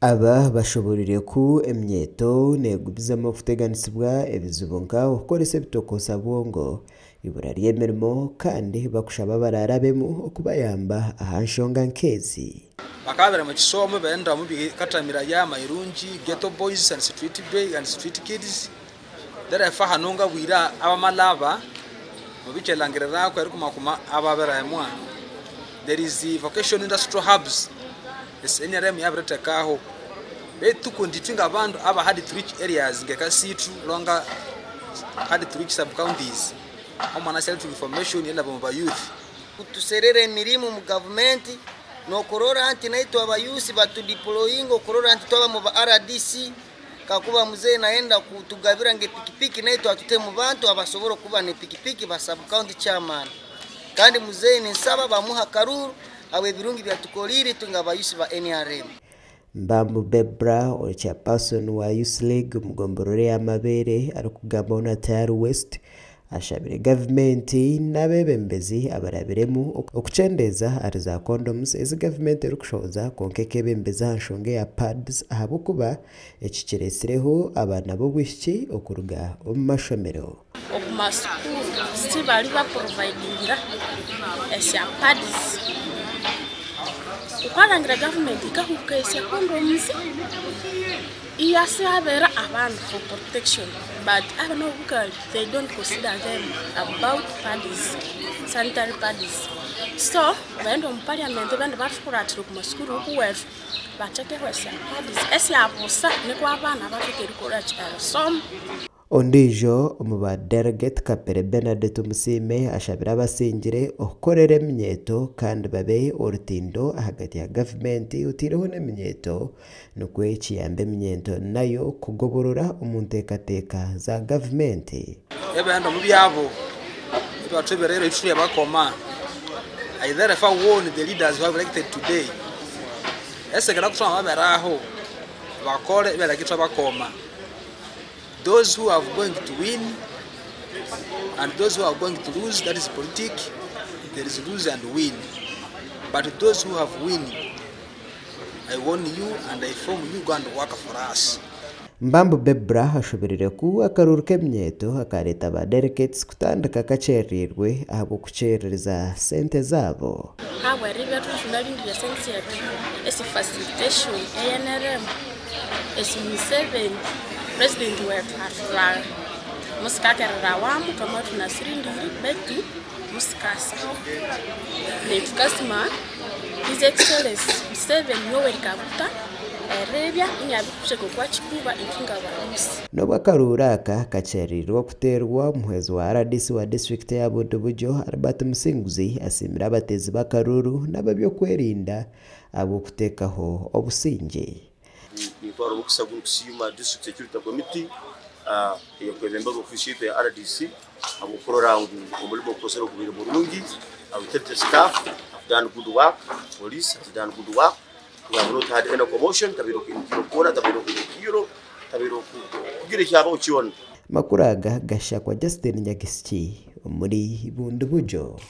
Aba bashoboreire ku eminyeeto neegumizamu okuteganisibwa ebizibu nka okukoresa ebitokooza bwongo, eibura ry'emirimo kandi bakushaba abaraarabemu okubayamba aha nshonga nk'ezi. Bakaba bari mu kisoomo benda omu bikatamira ya Mairungi, Ghetto Boys and Street Bay and Street Kids. Therefore hanu ngabwire abamalaba mubikyelangiriraku erikumakuma ababiremwa. There is vocational industrial hubs esi NRM yabiritekaho. Beitu kundi itwe ngabandu aba hard to reach areas nge Kasitu, Longa hard to reach sub counties omwana self information yelaba omu ba youth. Kutuserera emirimu mu gavumenti n'okurora nti naitwe abayusi batudiployinga okurora nti twaba mu ba RDC kakuba muzee nayenda kutugabira ng'epikipiki naitwe atute mu bantu abasobora okuba n'epikipiki ba sub county chairman kandi muzee ninsaba bamuha akaruru habw'ebirungi byatukoriire itwe ng'abayusi ba NRM. Mbambu Bebra ori chairperson wa Youth League omu gomborora eya Mabere arikugambaho na Tayari West ashabire gavumenti n'abeebembezi abarabiremu okukyendeeza ahari za condoms ezi gavumenti erikushohoza kwonka ekeebembeza aha nshonga eya pads ahabw'okuba eki kiretsireho abaana b'obwishiki okuruga omu mashomero. Omu masukuru tibari baprovidingira esya pads. Okwarangira gavumenti ekahuka esya condoms iyasabera abantu for protection but abana obukari they don't consider them about pads, sanitary pads. So baghenda omu parliament bende batukuratira oku masukuru okuwetu batekeho esya pads esyabusa nikwo abaana bathoke erikolaki erisoma. Ondiijo omu ba delegate Kapere Bernard Tumusiime ashabire abasingire okukorera eminyeeto kandi babe orutindo ahagati ya gavumenti oteireho n'eminyeeto nikwo kiyambe eminyeeto nayo kugoborora omu nteekateeka za gavumenti. Ebihanda omu byabo ebibatweberere itwe bakoma. I therefore warn the leaders who have elected today. Esekera kusoma baberaho bakole ebelakitwa bakoma. Those who are going to win and those who are going to lose, that is politics, there is lose and win. But those who have win, I warn you and I inform you, go and work for us. Mbambu Bebra ashoberire ku akaruru k'eminyeeto akareeta ba delegates kutandika kakyereirwe ahabw'okukyerereza sente zaabo. Habweribya tulindirye sente zethu esi facilitation eya NRM esi Museveni president wethu atulala musikakerera wamu twama tunasirindiri betu musikasa netu kasima His Excellency Museveni Yoweri Kaguta eribya inyabikusheka okwa kikuba inkinga barusi. N'obu akaruuru aka kakyereirwe okuteerwa omuhwezi wa RDC wa disitulikiti ya Bundibugyo Albert Musinguzi asiimire abateezi b'akaruuru n'ab'ebyokwerinda ahabw'okuteekaho obusingye. Nitwara omukisa gunu kusiima District Security Committee eyakwebembeza ofiisi yaitu ya RDC ahabw'okurora ngu omurimo ogukozere gubaire murungi. Our intelligence staff have done good work, police has done good work. We have not had any commotion, tabaire okuhindukira tabaire okuhindukira, tabaire kugira ekyabaho kyona. Makuru aga gashakwa Justin Nyagisiki omuri Bundibugyo.